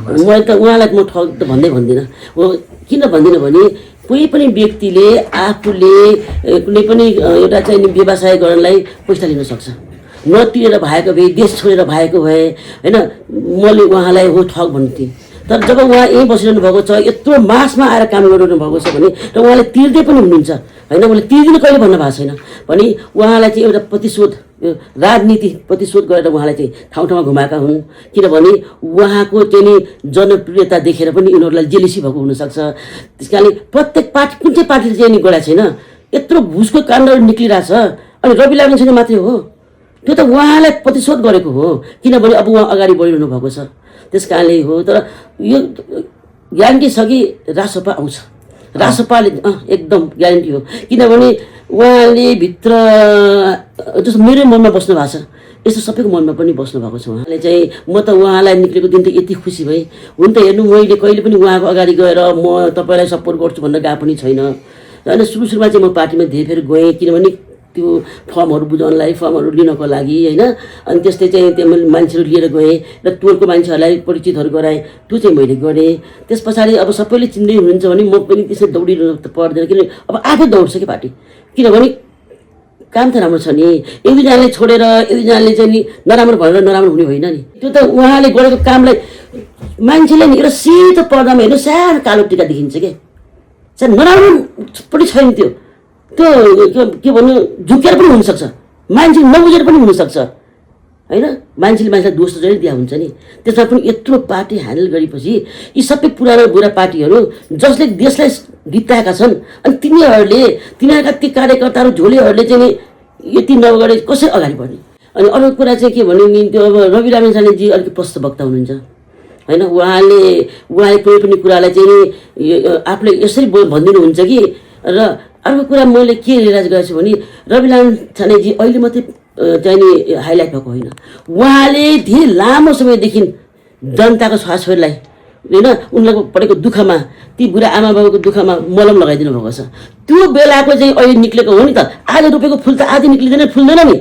मैले त उहाँलाई म ठग त भन्दिनँ। किन भन्दिनँ भने कोही पनि व्यक्तिले आफूले कुनै पनि एउटा चाहिँ व्यवसाय गर्नलाई पैसा लिन सक्छ। नतिरेर भएको भए, देश छोडेर भएको भए होइन, मैले उहाँलाई हो ठग भन्थेँ। तर जब उहाँ यहीँ बसिरहनु भएको छ, यत्रो मासमा आएर काम गरिरहनु भएको छ भने र उहाँले तिर्दै पनि हुनुहुन्छ होइन, मैले तिर्दिनँ कहिले भन्नु भएको छैन भने उहाँलाई चाहिँ एउटा प्रतिशोध, राजनीति प्रतिशोध गरेर उहाँलाई चाहिँ ठाउँ ठाउँमा घुमाएका हुन्। किनभने उहाँको चाहिँ नि जनप्रियता देखेर पनि यिनीहरूलाई जेलिसी भएको हुनसक्छ। त्यस कारणले प्रत्येक पार्टी, कुन चाहिँ पार्टीले चाहिँ नि गराएको छैन, यत्रो घुसको काण्डहरू निक्लिरहेछ। अनि रवि लामिछाने मात्रै हो, त्यो त उहाँलाई प्रतिशोध गरेको हो। किनभने अब उहाँ अगाडि बढिरहनु भएको छ, त्यस कारणले हो। तर यो ग्यारेन्टी छ कि रासपा आउँछ, रासपाले एकदम ग्यारेन्टी हो। किनभने उहाँले भित्र जस्तो मेरो मनमा बस्नु भएको छ, यस्तो सबैको मनमा पनि बस्नु भएको छ। उहाँले चाहिँ म त उहाँलाई निक्लेको दिन त यति खुसी भएँ। हुन त हेर्नु, मैले कहिले पनि उहाँको अगाडि गएर म तपाईँलाई सपोर्ट गर्छु भनेर गएको पनि छैन होइन। सुरुमा चाहिँ म पार्टीमा धेरै फेरि गएँ, किनभने त्यो फर्महरू बुझाउनलाई, फर्महरू लिनको लागि होइन। अनि त्यस्तै चाहिँ त्यो मैले मान्छेहरू लिएर गएँ र टोलको मान्छेहरूलाई परिचितहरू गराएँ, त्यो चाहिँ मैले गरेँ। त्यस पछाडि अब सबैले चिन्दै हुनुहुन्छ भने म पनि त्यसरी दौडिनु त पर्दैन, किनभने अब आफै दौड्छ कि पार्टी। किनभने काम त राम्रो छ नि, एक दुईजनाले छोडेर एक दुईजनाले चाहिँ नि नराम्रो भनेर नराम्रो हुने होइन नि। त्यो त उहाँले गरेको कामलाई मान्छेले नि एउटा सेतो पर्दामा हेर्नु सानो कालो टिका देखिन्छ कि, सानो नराम्रो पनि छैन। त्यो के भन्नु, झुकेर पनि हुनसक्छ, मान्छे नबुझेर पनि हुनसक्छ होइन। मान्छेले मान्छेलाई दोष त जहिले दिया हुन्छ नि। त्यसमा पनि यत्रो पार्टी ह्यान्डल गरेपछि यी सबै पुरानो बुढा पार्टीहरू जसले देशलाई गिताएका छन्, अनि तिनीहरूका ती कार्यकर्ताहरू झोलेहरूले चाहिँ यति नगरे कसरी अगाडि बढ्ने। अनि अर्को कुरा चाहिँ के भने नि, त्यो अब रवि लामिछानेजी अलिकति प्रष्ट वक्ता हुनुहुन्छ होइन। उहाँले कुनै पनि कुरालाई चाहिँ आफूले यसरी भनिदिनुहुन्छ कि। र अर्को कुरा मैले के रियलाइज गरेको छु भने रवि लामिछानेजी अहिले मात्रै चाहिँ नि हाइलाइट भएको होइन, उहाँले धेरै लामो समयदेखि जनताको छोराछोरीलाई होइन, उनीहरूको परेको दुःखमा, ती बुढा आमा बाबुको दुःखमा मलम लगाइदिनु भएको छ। त्यो बेलाको चाहिँ अहिले निक्लेको हो नि त। आज रोपेको फुल त आज निक्लिँदैन, फुल्दैन नि।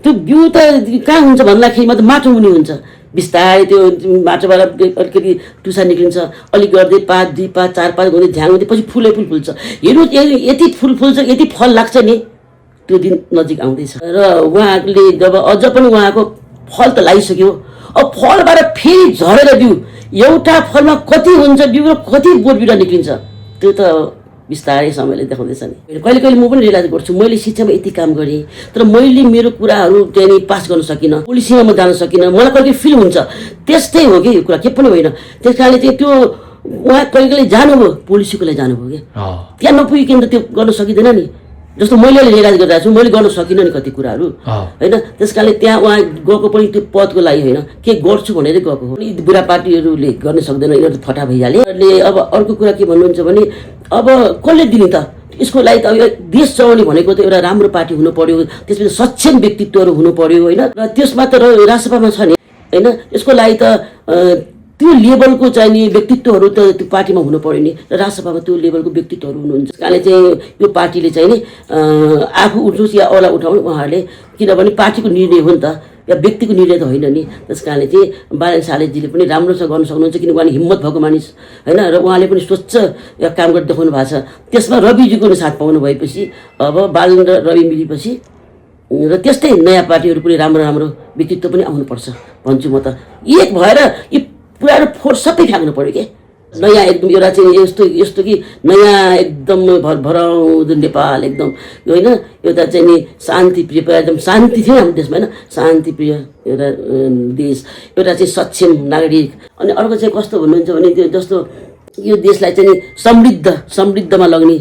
त्यो बिउ त कहाँ हुन्छ भन्दाखेरिमा त माटो मुनि हुन्छ, बिस्तारै त्यो माटोबाट अलिकति टुसा निक्लिन्छ, अलिक गर्दै 5, 2, 5, 4 5 हुँदै झ्याङ हुँदै पछि फुलै फुल फुल्छ। हेर्नु यति फुल फुल्छ, यति फल लाग्छ नि, त्यो दिन नजिक आउँदैछ। र उहाँले जब अझ पनि उहाँको फल त लगाइसक्यो, अब फलबाट फेरि झरेर बिउ, एउटा फलमा कति हुन्छ बिउ र कति बोट बिरुवा निक्लिन्छ, त्यो त बिस्तारै समयले देखाउँदैछ नि। कहिले कहिले म पनि रियलाइज गर्छु, मैले शिक्षामा यति काम गरेँ तर मैले मेरो कुराहरू चाहिँ पास गर्न सकिनँ, पोलिसीमा म जान सकिनँ, मलाई कहिले फिल हुन्छ। त्यस्तै हो कि यो कुरा, के पनि होइन। त्यस कारणले चाहिँ त्यो उहाँ कहिले कहिले जानुभयो, पोलिसीको लागि जानुभयो कि, त्यहाँ नपुगिकन त त्यो गर्न सकिँदैन नि। जस्तो मैले रियलाइज गरिरहेको छु, मैले गर्न सकिनँ नि कति कुराहरू होइन। त्यस कारणले त्यहाँ उहाँ गएको पनि त्यो पदको लागि होइन, के गर्छु भनेर गएको हो। यी बुढा पार्टीहरूले गर्न सक्दैन, यिनीहरू फटा भइहाले। अब अर्को कुरा के भन्नुहुन्छ भने अब कसले दिने त यसको लागि? त अब देश चलाउने भनेको त एउटा राम्रो पार्टी हुनु पर्यो, त्यसपछि सक्षम व्यक्तित्वहरू हुनु पर्यो होइन। र त्यसमा त रासपामा छ नि होइन। यसको लागि त त्यो लेभलको चाहिँ नि व्यक्तित्वहरू त त्यो पार्टीमा हुनु पर्यो नि। र रासपामा त्यो लेभलको व्यक्तित्वहरू हुनुहुन्छ। कारणले चाहिँ यो पार्टीले चाहिँ नि आफू उठोस् या अरूलाई उठाउनु उहाँहरूले, किनभने पार्टीको निर्णय हो नि त, या व्यक्तिको निर्णय त होइन नि। त्यस कारणले चाहिँ बालेन सालेजीले पनि राम्रोसँग गर्न सक्नुहुन्छ, किन उहाँले हिम्मत भएको मानिस होइन। र उहाँले पनि स्वच्छ काम गरेर देखाउनु भएको छ। त्यसमा रविजीको पनि साथ पाउनु भएपछि अब बालेन र रवि मिलेपछि र त्यस्तै नयाँ पार्टीहरू पनि राम्रो राम्रो व्यक्तित्व पनि आउनुपर्छ भन्छु म त। एक भएर यी पुरानो फोर्स सबै फ्याँक्नु पऱ्यो कि नयाँ एकदम एउटा चाहिँ यस्तो कि नयाँ एकदम भराउँदो नेपाल एकदम होइन। एउटा चाहिँ नि शान्तिप्रिय, एकदम शान्ति थियो हाम्रो देशमा होइन, शान्तिप्रिय एउटा देश, एउटा चाहिँ सक्षम नागरिक। अनि अर्को चाहिँ कस्तो भन्नुहुन्छ भने त्यो जस्तो यो देशलाई चाहिँ समृद्धमा लग्ने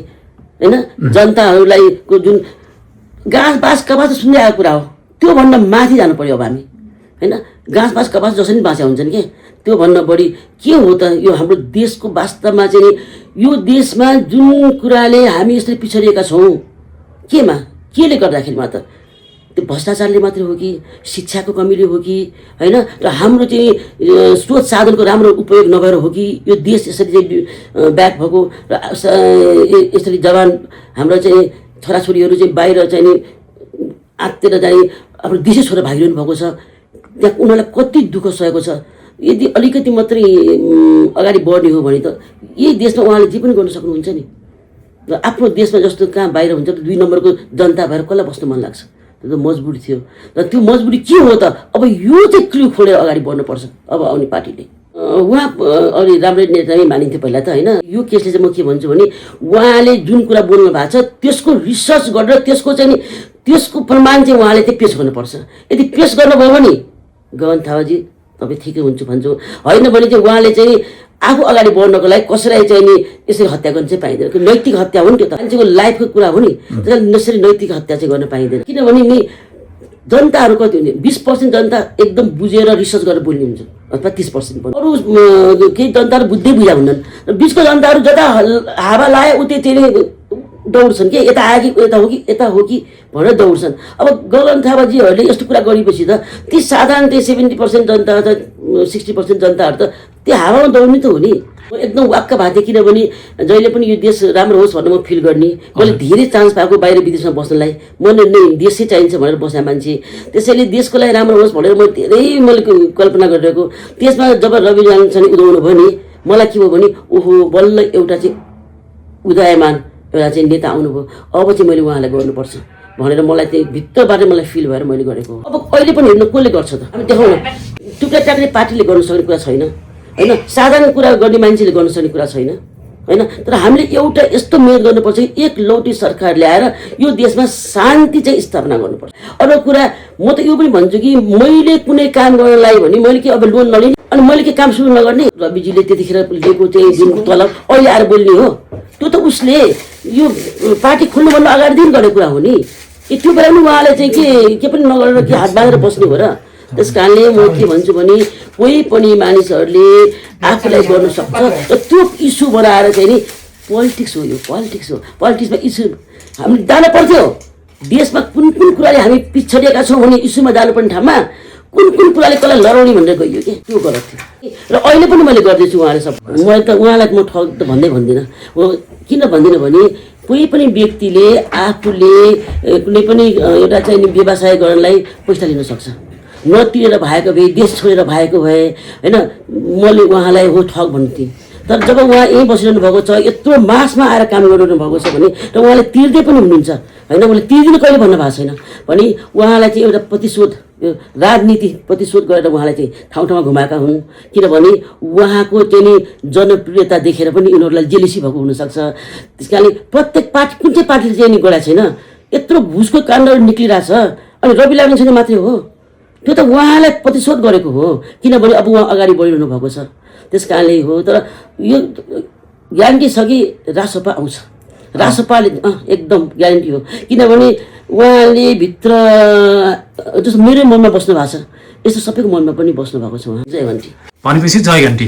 होइन, जनताहरूलाई को जुन घाँस बाँस कपास सुन्दै आएको कुरा हो, त्योभन्दा माथि जानु पर्यो अब हामी होइन। घाँस बाँस कपास जसरी बाँचे हुन्छन् कि त्योभन्दा बढी के हो त यो हाम्रो देशको वास्तवमा चाहिँ यो देशमा जुन कुराले हामी यसरी पिछडिएका छौँ, केले गर्दाखेरिमा त त्यो भ्रष्टाचारले मात्रै हो कि शिक्षाको कमीले हो कि होइन, र हाम्रो चाहिँ स्रोत साधनको राम्रो उपयोग नभएर हो कि यो देश यसरी चाहिँ ब्याक भएको र यसरी जवान हाम्रो चाहिँ छोराछोरीहरू चाहिँ बाहिर चाहिँ नि आत्तेर चाहिँ आफ्नो देशै छोडेर भागिरहनु भएको छ। त्यहाँ उनीहरूलाई कति दुःख सहेको छ, यदि अलिकति मात्रै अगाडि बढ्ने हो भने त यही देशमा उहाँले जे पनि गर्न सक्नुहुन्छ नि। र आफ्नो देशमा जस्तो कहाँ बाहिर हुन्छ 2 नम्बरको जनता भएर कसलाई बस्न मन लाग्छ? त्यो त मजबुरी थियो। र त्यो मजबुरी के हो त? अब यो चाहिँ क्लु खोलेर अगाडि बढ्नुपर्छ अब आउने पार्टीले। उहाँ अलि राम्रै नेता नै मानिन्थ्यो पहिला त होइन। यो केसले चाहिँ म के भन्छु भने उहाँले जुन कुरा बोल्नु भएको छ त्यसको रिसर्च गरेर त्यसको प्रमाण चाहिँ उहाँले चाहिँ पेश गर्नुपर्छ। यदि पेश गर्नुभयो भने गगन थापाजी तपाईँ ठिकै हुन्छु भन्छु, होइन भने चाहिँ उहाँले चाहिँ आफू अगाडि बढ्नको लागि कसैलाई चाहिँ नि यसरी हत्या गर्न चाहिँ पाइँदैन। नैतिक हत्या हो नि, त्यो त मान्छेको लाइफको कुरा हो नि। त्यसलाई यसरी नैतिक हत्या चाहिँ गर्न पाइँदैन। किनभने नि जनताहरू कति हुने 20% जनता एकदम बुझेर रिसर्च गरेर बोल्ने हुन्छ, अथवा 30% पनि। अरू केही जनताहरू बुझ्दै बुझा हुन्छन्। र बिचको जनताहरू जता हावा लाए उतै चाहिँ दौड्छन् कि यता आयो कि यता हो कि भनेर दौड्छन्। अब गगन थापाजीहरूले यस्तो कुरा गरेपछि त ती साधारण त्यो 70% जनता अथवा 60% जनताहरू त त्यो हावामा दौड्ने त हो नि। म एकदम वाक्क भएको थिएँ, किनभने जहिले पनि यो देश राम्रो होस् भनेर म फिल गर्ने। मैले धेरै चान्स पाएको बाहिर विदेशमा बस्नलाई। मैले नै देशै चाहिन्छ भनेर बस्ने मान्छे, त्यसैले देशको लागि राम्रो होस् भनेर मैले कल्पना गरिरहेको। त्यसमा जब रवि लामिछाने उदाउनु भयो नि, मलाई के भयो भने ओहो बल्ल एउटा चाहिँ उदयमान एउटा चाहिँ नेता आउनुभयो, अब चाहिँ मैले उहाँलाई गर्नुपर्छ भनेर मलाई चाहिँ भित्रबाट मलाई फिल भएर मैले गरेको। अब अहिले पनि हेर्नु कसले गर्छ त? हामी देखाउन टुक्रा टाक्ने पार्टीले गर्न सक्ने कुरा छैन होइन, साधारण कुरा गर्ने मान्छेले गर्न सक्ने कुरा छैन होइन। तर हामीले एउटा यस्तो मेहनत गर्नुपर्छ कि एकलौटी सरकार ल्याएर यो देशमा शान्ति चाहिँ स्थापना गर्नुपर्छ। अरू कुरा म त यो पनि भन्छु कि मैले कुनै काम गर्नलाई भने मैले के अब लोन नलिने अनि मैले के काम सुरु नगर्ने? रविजीले त्यतिखेर लिएको चाहिँ दिनको तलब अहिले आएर बोल्ने हो? त्यो त उसले यो पार्टी खोल्नुभन्दा अगाडिदेखि गरेको कुरा हो नि। त्यो बेला पनि उहाँले चाहिँ के पनि नगरेर के हात बाँधेर बस्ने हो र? त्यस कारणले म के भन्छु भने कोही पनि मानिसहरूले आफूलाई गर्न सक्छ र त्यो इस्यु बनाएर चाहिँ नि पोलिटिक्स हो, यो पोलिटिक्स हो। पोलिटिक्समा इस्यु हामीले जानु पर्थ्यो। देशमा कुन कुन कुराले हामी पिछडिएका छौँ भने इस्युमा जानुपर्ने ठाउँमा कुन कुराले कसलाई लडाउने भनेर गइयो कि त्यो गलत थियो। र अहिले पनि मैले गर्दैछु उहाँले सब। मैले त उहाँलाई म ठग त भन्दिनँ। किन भन्दिनँ भने कोही पनि व्यक्तिले आफूले कुनै पनि एउटा चाहिँ व्यवसाय गर्नलाई पैसा लिन सक्छ। नतिरेर भएको भए, देश छोडेर भएको भए होइन, मैले उहाँलाई हो ठग भन्थेँ। तर जब उहाँ यहीँ बसिरहनु भएको छ, यत्रो मासमा आएर काम गरिरहनु भएको छ भने र उहाँले तिर्दै पनि हुनुहुन्छ होइन, मैले तिर्दिनँ कहिले भन्नु भएको छैन भने उहाँलाई चाहिँ एउटा प्रतिशोध राजनीति प्रतिशोध गरेर उहाँलाई चाहिँ ठाउँ ठाउँमा घुमाएका हुन्। किनभने उहाँको चाहिँ नि जनप्रियता देखेर पनि यिनीहरूलाई जेलिसी भएको हुनसक्छ। त्यस कारणले प्रत्येक पार्टी कुन चाहिँ पार्टीले चाहिँ नि गराएको छैन, यत्रो घुसको काण्डहरू निक्लिरहेछ। अनि रवि लामिछाने मात्रै हो, त्यो त उहाँलाई प्रतिशोध गरेको हो, किनभने अब उहाँ अगाडि बढिरहनु भएको छ। त्यस कारणले हो। तर यो ग्यारेन्टी छ कि रासोपा आउँछ, रासोपाले एकदम ग्यारेन्टी हो। किनभने उहाँले भित्र जस्तो मेरो मनमा बस्नु भएको छ, यस्तो सबैको मनमा पनि बस्नु भएको छ उहाँ। जय घन्टी भनेपछि जय घन्टी।